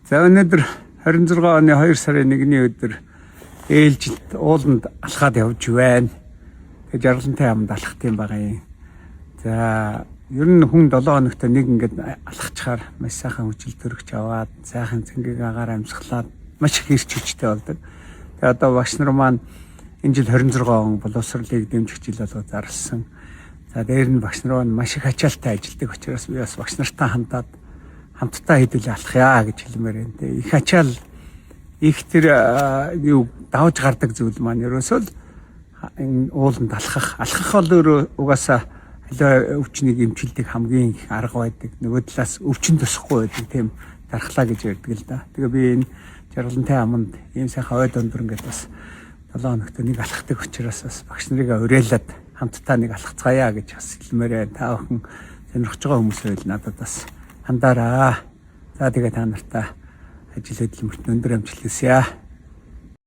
За, өнөөдөр 26 оны 2 сарын 1-ний өдөр ээлжилт ууланд алхаад явж байна. Тэгээ Жаргалантай аманд алхах юм байгаа юм. За, ер нь хүн 7 хоногт нэг ингээд алхачаар маш сайхан хүчил төрөгч аваад, сайхан цэнгэг агаар амьсгалаад маш их эрч хүчтэй болдог. Тэгээ одоо багш нар маань энэ жил 26 он боловсролыг дэмжих жил болгож зарласан. За, дээр нь багш нар маань маш их ачаалтай ажилладаг учраас би бас багш нартай хандаад хамтдаа хэдүүл алхъя гэж хэлмээр байна. Тэгээ их ачаал, их тэр юу давж гардаг зүйл маань ерөөсөө л энэ ууланд алхах. Алхах бол өөрөө угаасаа аливаа өвчнийг эмчилдэг хамгийн их арга байдаг. Нөгөө талаас өвчин тусахгүй байдаг, тийм дархлаа гэж ярьдаг л да. Тэгээ би энэ Жаргалантай аманд ийм сайхан ойд өндөр ингээд бас 7 хоногт нэг алхдаг учраас бас багш нарыг уриалаад хамтдаа нэг алхацгаая гэж бас хэлмээр байна. Та бүхэн сонирхож байгаа хүмүүс байвал надад бас хандаараа. За, тэгээ та нартаа ажил хөдөлмөрт өндөр амжилт хүсье.